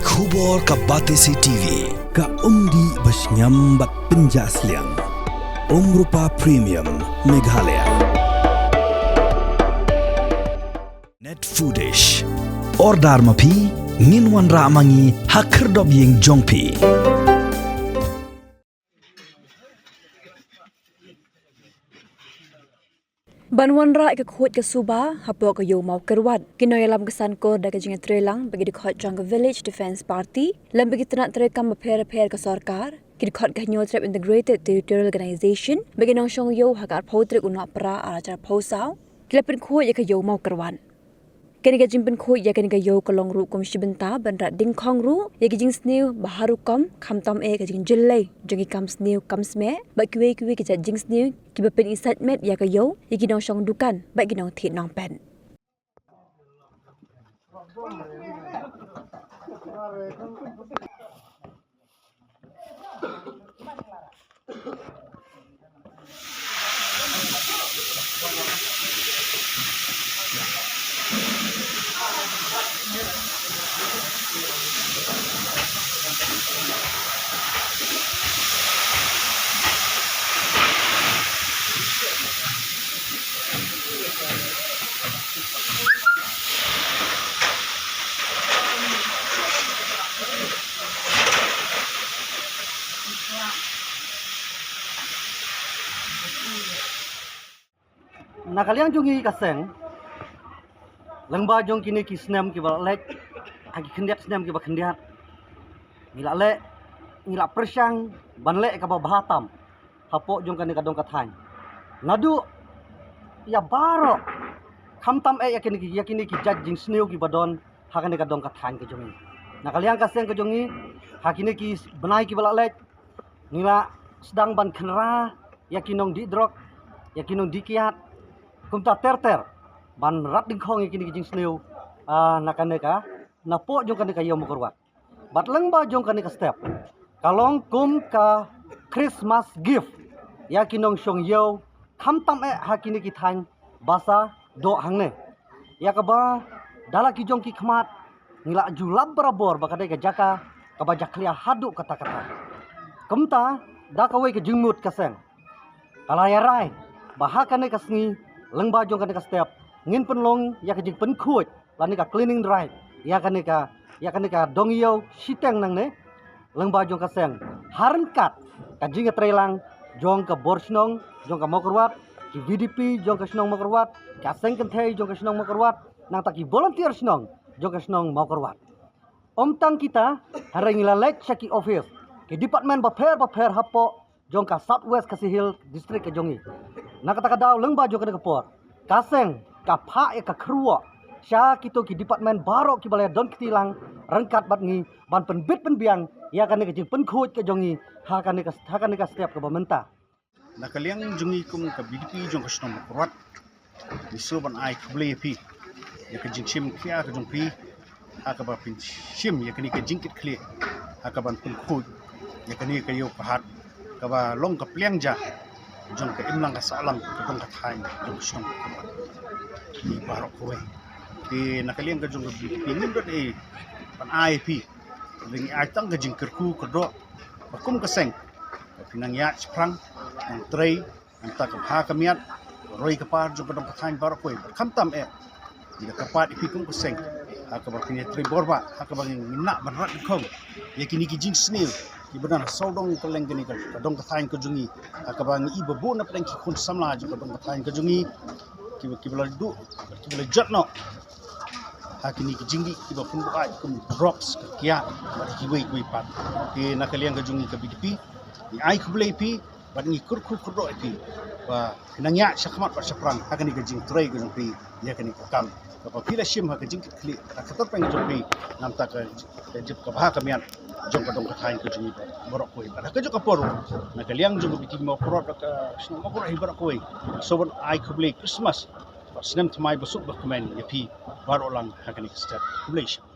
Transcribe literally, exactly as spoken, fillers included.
Khubor ka Batesi T V, ka umdih ba shngiam bad pynjah sliang. Umrupa Premium, Meghalaya. Net Foodish. Order ma phi, ngin wanrah ma ngi ha khyrdop ïing jong phi. Ban wanrah ïa ka khuid ka suba hapoh ka Ïew Mawkyrwat, ki nongïalam ka Sankor da ka jingïatreilang bad ki dkhot jong ka Village Defence Party lem bad ki tnat treikam bapher bapher ka sorkar, ki dkhot ka Hynñiewtrep Integrated Territorial Organization bad ki nongshong ïew ha ka arphew tarik u Nohprah arhajar arphew saw, ki la pynkhuid ïa ka Ïew Mawkyrwat. Kane ka jingpynkhuid ïa kane ka ïew ka long ruh kum shi bynta ban rat dyngkhong ruh ïa ki jingsniew ba ha rukom, khamtam eh ka jingjyllei jong ki kam sniew kam smeh bad kiwei kiwei ki jait jingsniew kiba pyni sait met ïa ka ïew ïa ki nongshong dukan bad ki nongthied nongpet. Na ka liang jong ngi ka seng, lyngba jong kine ki snem kiba la leit, ha ki khyndiat snem kiba khyndiat, ngi la leh, ngi la pyrshang ban leh kaba bha tam hapoh jong kane ka dong ka thaiñ. Naduh ïa baroh, khamtam eh ïa kine ki, ïa kine ki jait jingsniew kiba don ha kane ka dong ka thaiñ ka jong ngi. Na ka liang ka seng ka jong ngi, ha kine ki bnai kiba la leit, ngi la sdang ban kynra ïa ki nongdih drok, ïa ki nongdih kiad, kumta ter ter, ban rat dyngkhong ïa kine ki jingsniew, ah, na kane ka, napoh jong kane ka Ïew Mawkyrwat. Bad lyngba jong kane ka step, ka long kum ka Christmas gift ïa ki nongshong ïew, khamtam eh ha kine ki thaiñ ba sa doh hangne. Ïa kaba da la ki jong ki khmat ngi la ju lap barabor ba ka dei ka jaka kaba jakhlia haduh katta katta. Kumta da kawei ka jingmut ka seng, ka la ïa rai ba ha kane ka sngi, lyngba jong kane ka step, ngin pynlong ïa ka jingpynkhuid lane ka cleaning drive ïa kane ka, ïa kane ka dong ïew shiteng nangne, lyngba jong ka seng, ha ryngkat ka jingïatreilang jong ka bor shnong jong ka Mawkyrwat, ki V D P jong ka shnong Mawkyrwat, ka seng kynthei jong ka shnong Mawkyrwat, nangta ki volunteer shnong jong ka shnong Mawkyrwat. Ym tang kita, hynrei ngi la leit sha ki office, ki department bapher bapher hapoh jong ka South West Khasi Hills District ka jong ngi. Na kata ka daw, lyngba jong kane ka por, ka seng ka phah ïa ka kyrwoh sha kito ki department baroh kiba la don kti lang ryngkat bad ngi ban pynbit pynbiang ïa kane ka jingpynkhuid ka jong ngi ha kane ka, ha kane ka step kaba mynta. Na ka liang jong ngi kum ka V D P jong ka shnong Mawkyrwat, ngi sngewbha ban ai khublei ïa phi ïa ka jingshim khia ka jong phi ha kaba phin shim ïa kane ka jingkitkhlieh ha kaban pynkhuid ïa kane ka ïew ka hat kaba long ka pliang ja jong ka imlang ka sahlang ka dong ka thaiñ jong ka shnong Mawkyrwat. Ngi baroh kawei, te na ka liang ka jong ka V D P ngim don ei ban ai ïa phi, ngi ai tang ka jingkyrkhu kyrdoh ba kum ka seng ba phin nang ïaid shaphrang, nang trei, nangta ka bha ka miat, ka roi ka par jong ka dong ka thaiñ baroh kawei. Bad khamtam eh, ngi da kyrpad ïa phi kum ka seng ha kaba phin ïatrei bor bha ha kaba ngin nang ban rat dyngkhong ïa kine ki jingsniew kiba don ha sawdong kylleng kane ka, ka dong ka thaiñ ka jong ngi, ha kaba ngi i ba bun na pdeng ki khun samla jong ka dong ka thaiñ ka jong ngi kiba, kiba la duh, kiba la jot noh ha kine ki jingdih kiba pynbuaid kum drugs, ka kiad bad kiwei kiwei pat. Te na ka liang ka jong ngi ka V D P, ngi ai khublei ïa phi bad ngi kyrkhu kyrdoh ïa phi ba phin nang ïaid shakhmat bad shaphrang ha kane ka jingtrei ka jong phi ïa kane ka kam kaba phi la shim ha ka jingkitkhlieh ha ka kyrpang ka jong phi, namta ka, ka jingkyrkhu ka bha ka miat jong ka dong ka thaiñ ka jong ngi baroh kawei. Bad ha kajuh ka por, na ka liang jong ka V D P Mawkyrwat, ka shnong Mawkyrwat hi baroh kawei, sngewbha ban ai khublei Christmas bad snem thymmai basuk bakmen ïa phi baroh lang ha kane ka step. Khublei shibun.